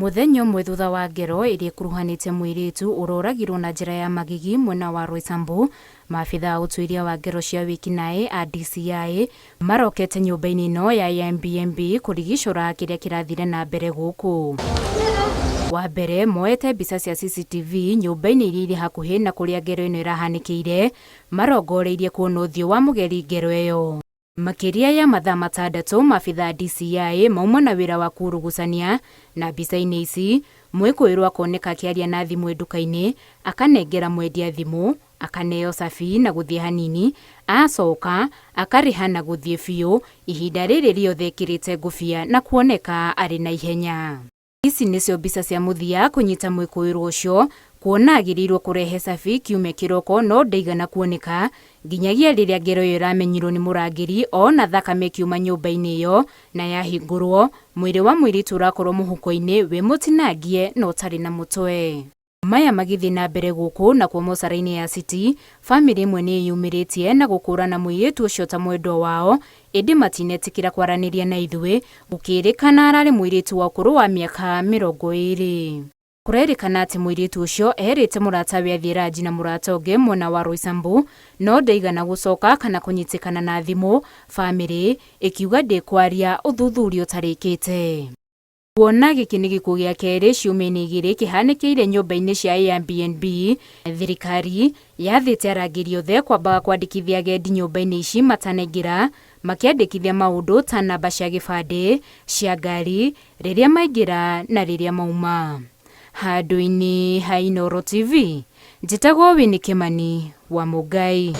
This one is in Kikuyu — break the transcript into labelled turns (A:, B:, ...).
A: Mũthenya ũmwe thutha wa ngero ĩrĩa ĩkuruhanĩte mũirĩtu ũroragirwo na njĩra ya magigi mwena wa Roysambu, maabitha a ũtuĩria wa ngero cia wĩkinaĩ a DCI marokete nyũmba-inĩ ĩno ya Airbnb kũrigicũra kĩrĩa kĩrathire na mbere gũkũ. Wa mbere moete mbica cia CCTV nyũmba-inĩ iria irĩ hakuhĩ na kũrĩa ngero ĩno ĩrahanĩkĩire, marongoreirie kuona ũthiũ wa mũgeri ngero ĩyo. Makĩria ya mathaa matandatũ maabitha a DCI mauma na wĩra wa kurugucania, na mbica-inĩ ici, mwĩkũĩrwo akoneka akĩaria na thimũ e nduka-inĩ, akanengera mwendia thimũ, akaneo cabi na gũthiĩ hanini, acoka akarĩha na gũthiĩ biũ, ihinda rĩrĩ rĩothe ekĩrĩte ngũbia na kuoneka arĩ na ihenya. Ici nĩcio mbica cia mũthia kũnyita mwĩkũĩrwo ũcio, kuona agĩrĩirwo kũrehe cabi kiumia kĩroko no ndaigana kuoneka, nginyagia rĩrĩa ngero ĩyo ĩramenyirwo nĩ mũrangĩri ona thakame ĩkiuma nyũmba-inĩ ĩyo na yahingũrwo, mwĩrĩ wa mũirĩtu ũrakorwo mũhuko-inĩ wĩ mũtinangie na ũtarĩ na mũtwe. Maya magĩthiĩ na mbere gũkũ nakuo mocara-inĩ ya City, famĩlĩ ĩmwe nĩ ĩyumĩrĩtie na gũkũrana mũirĩtu ũcio ta mwendwa wao, ĩndĩ matinetĩkĩra kwaranĩria na ithuĩ, gũkĩrĩkana ararĩ mũirĩtu wa ũkũrũ wa mĩaka 20. Kũrerĩkana atĩ mũirĩtu ũcio erĩte mũratawe athiĩ ranji na mũrata ũngĩ mwena wa Roysambu, no ndaigana gũcoka kana kũnyitĩkana na thimũ, famĩlĩ ĩkiuga ndĩkwaria ũthuthuria ũtarĩkĩte. Kuona gĩkĩ nĩ gĩkuũ gĩa kerĩ ciumia-inĩ igĩrĩ kĩhanĩkĩire nyũmba-inĩ cia Airbnb, thirikari yathĩte arangĩri othe kwambaga kwandĩkithia agendi nyũmba-inĩ ici matanaingĩra, makĩandĩkithia maũndũ ta namba cia gĩbandĩ, cia ngari, rĩrĩa maingĩra na rĩrĩa mauma. Handũ-inĩ ha Inooro TV, njĩtagwo Winnie Kĩmani wa Mũngai.